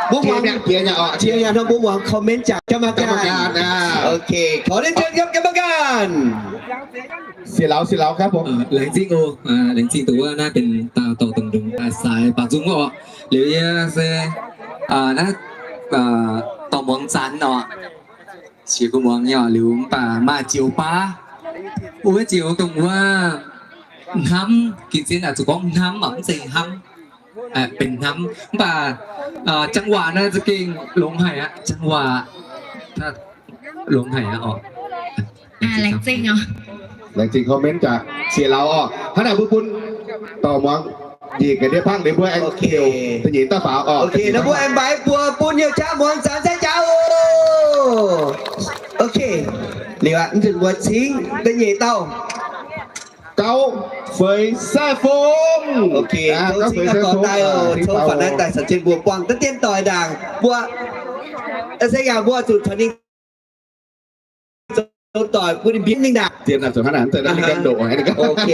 Mbuo muangx, jiex nyaanh nor mbuo muangx comment jangx กรรมการ. กรรมการ อ่า โอเค ขอเรียนเชิญครับ กรรมการ. เสี่ยเหลา เสี่ยเหลาครับผม เอ่อ แหลงจริง โอ เอ่อ แหลงจริง แต่ว่าน่าเป็นตาต่อตรงๆ อ่า สายปากจุงก็ออก หรือว่าเซ อ่า น่า เอ่อ ต่อหมวงจันทร์เนาะ qiex gu'nyuoz muangx nyei liuz mv baac maaih zioux baav, wuov zioux dongh wuov hnamv, gin zien aqc zuqc gorngv hnamv aqv, mv zeiz hnamv, benx hnamv. Mv baac jangx waac naaiv za'gengh longx haic aqv, jangx waac longx haic aqv oc. Laengz zingh comment jaax cie lauh oc. Hnangv naaic mbuo bun dorh muangx njiec ga'ndiev pangv liuz mbuo aengx heuc da'nyeic dauh faaux oc. Nor mbuo aengx mbaix buo bun hnyouv qaqv muangx zanc sai jaax oc. Ok, liuz aqv, mv nzunc mbuo cingv da'nyeic dauh. Gauv Feix Sai Fong. Ok, tov cingv gauh daaih oc, tov faaux naaiv daaih caux jienv mbuo buangh da'dien doic ndaangc. Mbuo se yaac mbuo zuqc caux ninh zoux doic bun ninh mbienv ninh ndaangc. Zien zuqc hnangv naaic, Ok,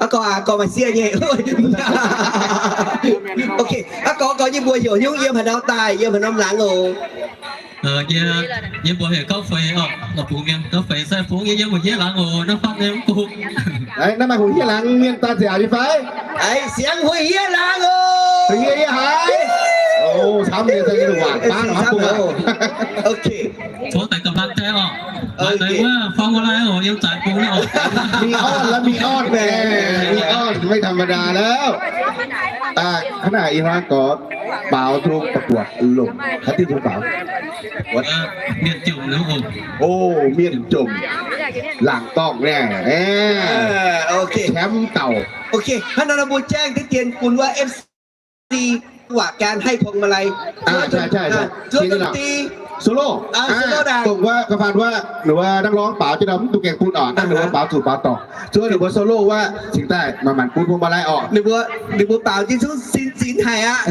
aa gorx, aa gorx maaih sieqv nyei. Ok, aa gorx, gorx nyei mbuox heuc hnyouv yiem haaix norm daaih, yiem haaix norm laangz oc. Yie, yie mbuox heuc Gauv Feix oc, la'bungx mienh Gauv Feix Sai Fong, yie yiem Hu Hiev laangz oc, naaiv fatv nyei mv bung. Naaiv maaih Hu Hiev laangz mienh daaih nziaauc nyei fai? Aeqv, siangx Hui Hiev laangz oc. Hui Hiev, yie haiz. O, camv nyei, daaih waac baav mv bung. Ok. Tov daaih gapv lanh daaih oc. Mingh orn la'mingh orn, mingh orn, ไม่ธรรมดาแล้ว. Hnangv naaic ih hnoi gorx baaux nzung ประกวด longc haaix diuh nzung baaux? Mienh jomc. O, mienh jomc, laangc dorngh naaiv, camv dauh. Ok, hnangv nor mbuo jaengh deix dien bun wuov MC จังหวะการให้พวงมาลัย Solo, solo daaih. Dongh wuov ga'faan wuov, ninh wuov นักร้อง baaux jienv nor mv duqv gaengh bun oc, hnangv ninh wuov baaux zuqc baaux dorngc. Zuov ninh mbuo solo wuov cingx daaih manc-manc bun พวงมาลัย oc. Ninh mbuo baaux jienv zungv sin zinx haic aqv,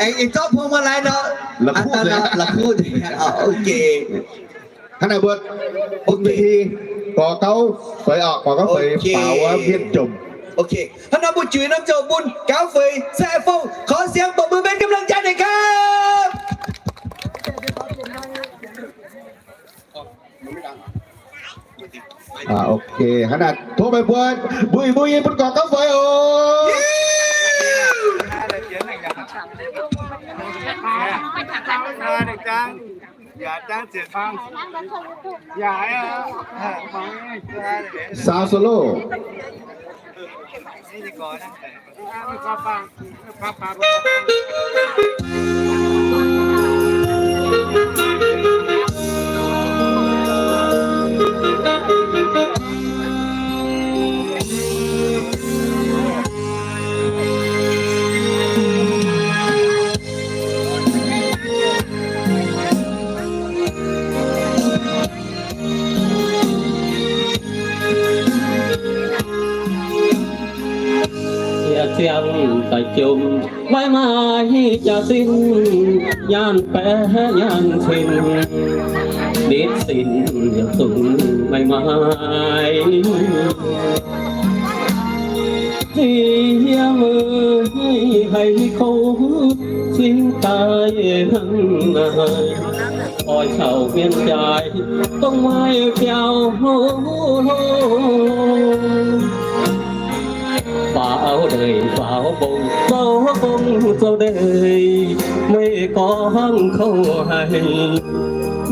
aengx zorqv พวงมาลัย nor, la'kuqv. Ok. Hnangv naaic mbuo bun mingh gorx Gauv Feix oc, gorx Gauv Feix baaux wuov mienh jomc. Ok, hnangv nor mbuo juix norm nzou bun Gauv Feix Sai Fong, ขอเสียงปรบมือเป็นกำลังใจหน่อยครับ. โอเค hnangv naaic tov meih mbuo mbuiz mbuiz bun gorx Gauv Feix oc. Sound solo. Yie ziangh daaih jomc maiv maaih jaax sin, nyaanh baeqc nyaanh cin, nitv sin yietc zungv maiv maaih. Yie meih haiz kouv cingx daaih hnangv naaic, oix caux mienh jaaix dongh maaih biauv hlo. Faaux deic faaux mbong, zoux gong zoux ndeic, meih gorngv kouv haic,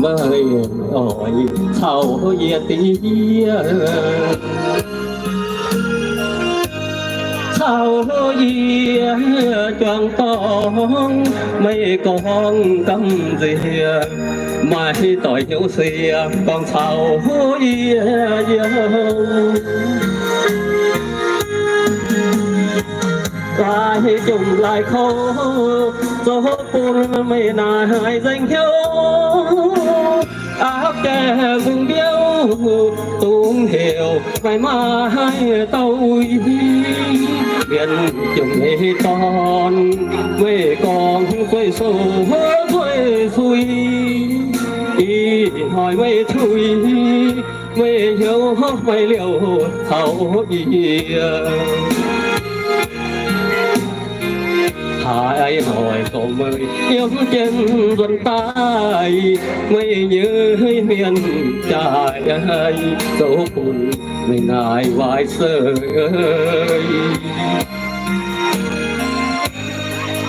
meih oix caux yie diev. Caux yie juangc dorngx, meih gorngv gamh nziex, maaih doic hnyouv sie gorngv caux yie yiem. Laaix jomc laaix kouv, zoux bun meih naaic nzengc hnyouv. Aqv gaengh mbuo mbiouh dungx heuc meih maaih haaix dauh uix. Mienh jomc nyei dorn, meih gorngv guei sou guei sui, ih hnoi meih tuix, meih hnyouv meih liouh caux yie. Aa, ih hnoi gorngv meih yiem jienv nzuonx daaih, meih nyei mienh jaaix zoux bun meih naaic waaic seix.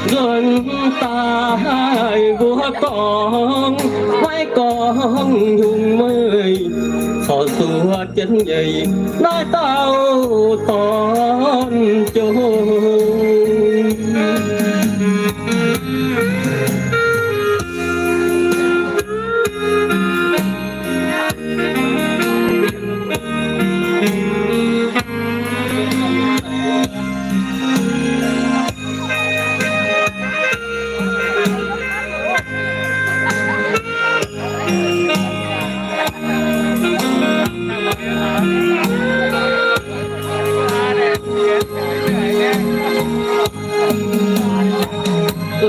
Nzuonx daaih mbuo gorngv, maiv gorngv nyungc meih corc zuov jienv nyei naaiv dauh dorn jong.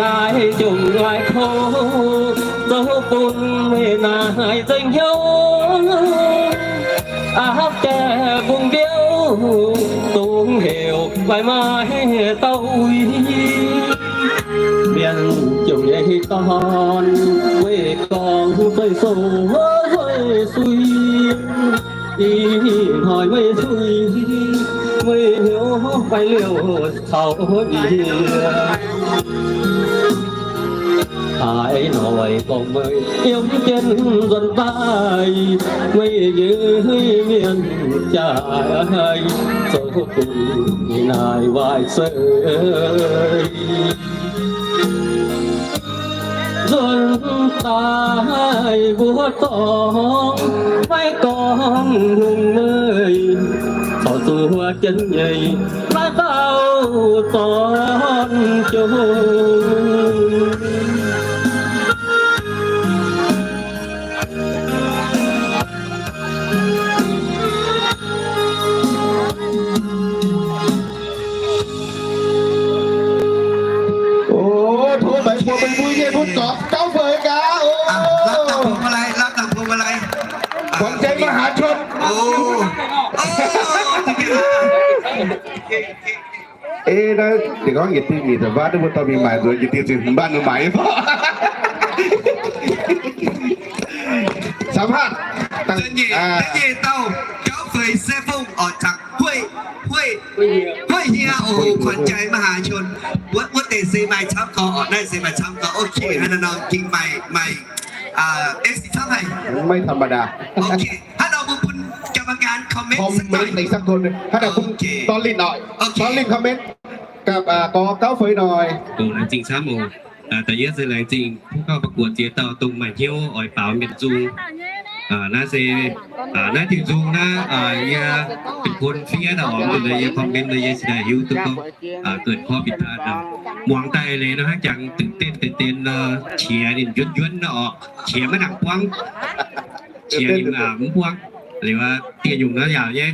Laaix jomc laaix kouv, zoux bun meih naaic nzengc hnyouv. Aa, hapv jaaix mbungv mbiouv, dongh heuc maaih maaih dauh uix. Mienh jomc nyei dorn, weih gorngv zueih sou zueih sui. Ih hnoi meih sui, meih hnyouv fai liouh caux yie. Aa, ih hnoi gorngv meih yiem jienv nzuonx daaih, meih nyei mienh jaaix zoux bun meih naaic waaic seix. Nzuonx daaih mbuo dorngx, maiv gorngv nyungc meih corc zuov jienv nyei naaiv dauh dorn jong. O, tov meih mbuo meih mbuo nyei butv gorx Gauv Feix gaax. O, รับหลังพวงมาลัย รับหลังพวงมาลัย ขวัญใจมหาชน โอ้ โอ้ Ê, naaiv ninh gorngv yietc diuh nyic ziepc faatv, mbuo dorh mingh maaic nzuonx yietc diuh ziepc hmz mbaanh mbuo maaic. Samphaatv dangh nyeic dauh Gauv Feix Sai Fong oc, caux Huei, Huei, Huei Hieh oc, ขวัญใจมหาชน wuov, wuov deix se maaih camv gorx oc, naaiv se maaih camv gorx. Ok, haaix norm norm ging maaih, maaih, aa, F C camv haic. Maiv ธรรมดา Ok, haaix norm mbuo bun กรรมการ comment สักหน่อย comment อีกสักคนหนึ่ง haaix norm bun Dorn Linh oc. Dorn Linh comment gapv gorx Gauv Feix noic. Laengz zingh camv oc. Da'yietv se laengz zingh ผู้เข้าประกวด ziex dauh dongh maaih hnyouv oix baaux mienh nzung. Naaiv se, naaiv diuh nzung naaiv, yie benx คน fiev nor, oix mbuo yie comment nor yie cingx daaih hiuv duqv gorngv เกิดข้อผิดพลาด nor. Muangx daaih leiz nor hnangv jangx ตื่นเต้น ตื่นเต้น nor, qiex ninh njuonv njuonv nor oc, qiex maiv nangc buangv. Qiex ninh mv buangv. Liuz dieh nyungc nor yaauc nyei.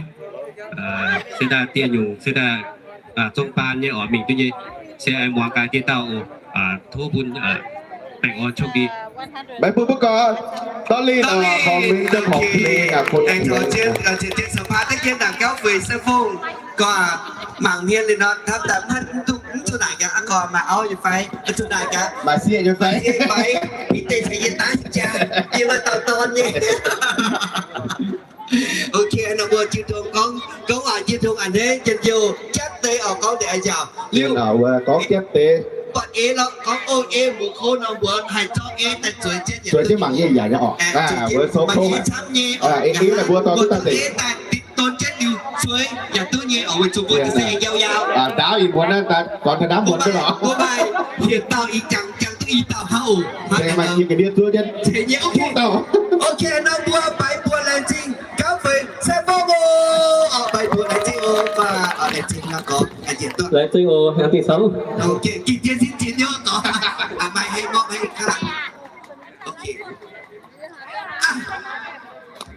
Se daaih dieh nyungc se daaih zong baan nyei oc, mingh duqv nyei. Se muangx gaax dieh dauh oc. Tov bun baengh orn โชคดี. Maiv bun mbuo gorx Dorn Linh oc, คอมเมนต์ เจ้าของเพลง คนเขียน Aengx caux jienv, caux jienv สัมภาษณ์ deix jienv naaic Gauv Feix Sai Fong gorx, mangc hmien liuz nor, hnamv daaih mv duqv, mv zuqc naaic gaax, gorx maaih auv nyei fai, mv zuqc naaic gaax, maaih sieqv nyei fai, fai, mv deix caux yie daaih jaa, yie maaih dauh dorn nyei. Ok, nor mbuo jiu tong gorngv, gorngv waac jiu tong a'hneiv njien-youh jatv deix oc, gorngv deix a'nziaauc liuz, gorngv jatv deix. Buatc eix lorqc, gorngv ov eix mbuox kouv nor mbuox haih zorqv eix daaih zueiz jienv, zueiz jienv mangc yie yaac nyei oc. Mbuo sou kouv camv nyei oc, eix mbuo dorh duqv daaih deix, dorh jienv liuz zueiz yaac duqv nyei oc, weic zuqc mbuo se yau yau. Ndaauv ih mbuo naaiv gorngv taux ndaauv mbuo duqv lorqc. Mbuo maaih hietc dauh ih jangx, jangx duqv i dauh hnangv oc. Maaih yie ga'ndiev zuov jienv. Ceix nyei, ok. Ok, nor mbuo baix mbuo laengz zingh Gauv Feix Sai Fong oc. Baix mbuo laengz zingh oc. Laengz zingh oc, laengz zingh camv.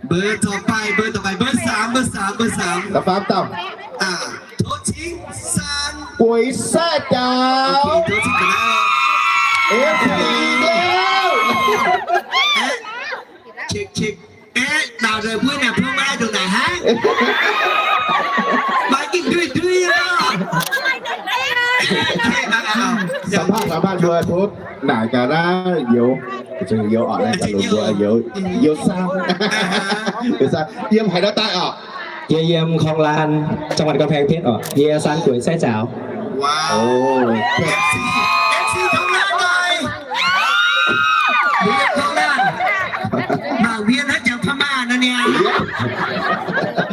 Mbuo zorqv baaih, mbuo zorqv baaih, mbuo สาม, เบอร์ สาม, เบอร์ สาม. Da'faam dauh. Tov cingx san. Bueix saiv jaax. Tov cingx ga'naaiv. F C อีกแล้ว. Check, check. Aeqv, naaic nzengc mbuo naaic พวงมาลัย ndongc naaic hnangv. Maaih gengh ndui ndui oc. Taux mbuo tov naaic gaax naaiv youz, youz oc, naaiv gaax longc mbuo youz, youz sang, youz sang yiem haaix ndau daaih oc? Yie yiem Korng Laan, จังหวัดกำแพงเพชร oc. Yie San Gueix Sai Zaaux. Wow. F C, F C Korng Laan daaih. Yie yiem Korng Laan. Mangc mienh naaiv jangx พม่า nor niaa.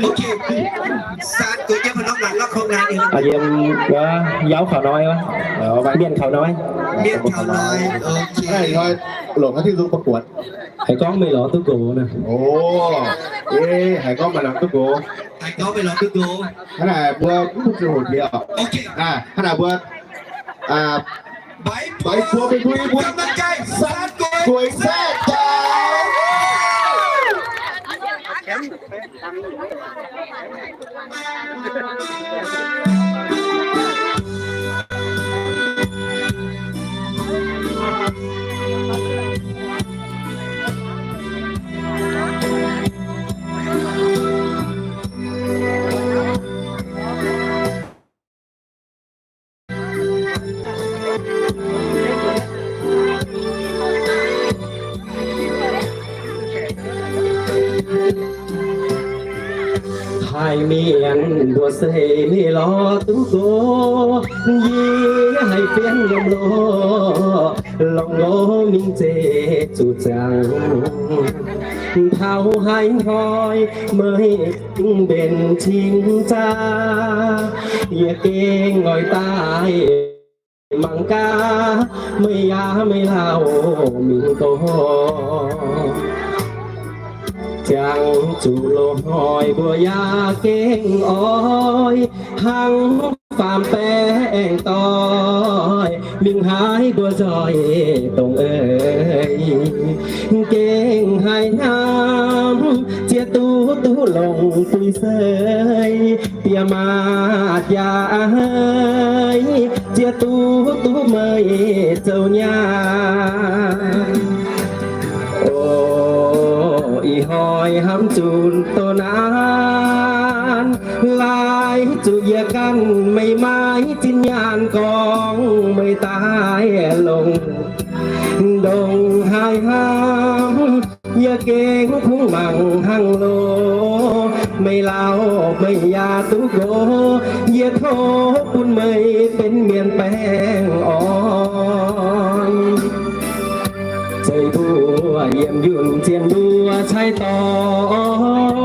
Ok. San Gueix yiem haaix norm laangz nor Korng Laan nyei? Yiem wuov Yauv Khaux Noi wuov. Mienh Khaux Noi. Mienh Khaux Noi. Ok. Longc haaix diuh nzung ประกวด? Haiz gorngv meih lorz duqv nqox naaic. Ov, haiz gorngv meih lorz duqv nqox. Haiz gorngv meih lorz duqv nqox. Hnangv naaic mbuo mv bun ziangh hoc jiex oc. Hnangv naaic mbuo ไป ไป ไป ไป ไป San Gueix Sai Zaaux. Haih mienh mbuo se meih lorz duqv nqox, yie haih fienx yiem loh, lorz nqox mingh zeiz zuqc ziangx. Taux haaix hnoi meih mbenc cing-jaa, yie gengh oix daaih mangc gaax meih yaac meih lauh mingh gorx. Ziangh zuqc loz-hnoi mbuo yaac gengh oix hnangv faam-baengh doic mingh haaix mbuo nzoih dongh eix. Gengh haiz hnamv ziex duqv duqv longc buix seix, bieqc maaz yaac haiz ziex duqv duqv meih zoux nyaah. O, ih hnoi hnamv zunc doh naanc, laaix zuqc yie ganh meih maiv zinh nyaanh gorngv meih daaih longc. Ndongc haaix hnamv yie gengh kungx mangc hnangv loh, meih lauh meih yaac duqv nqox, yie tov bun meih benx mienh baengh orn. Zeiz mbuo yiem yunh zien mbuo caaiv dorngx,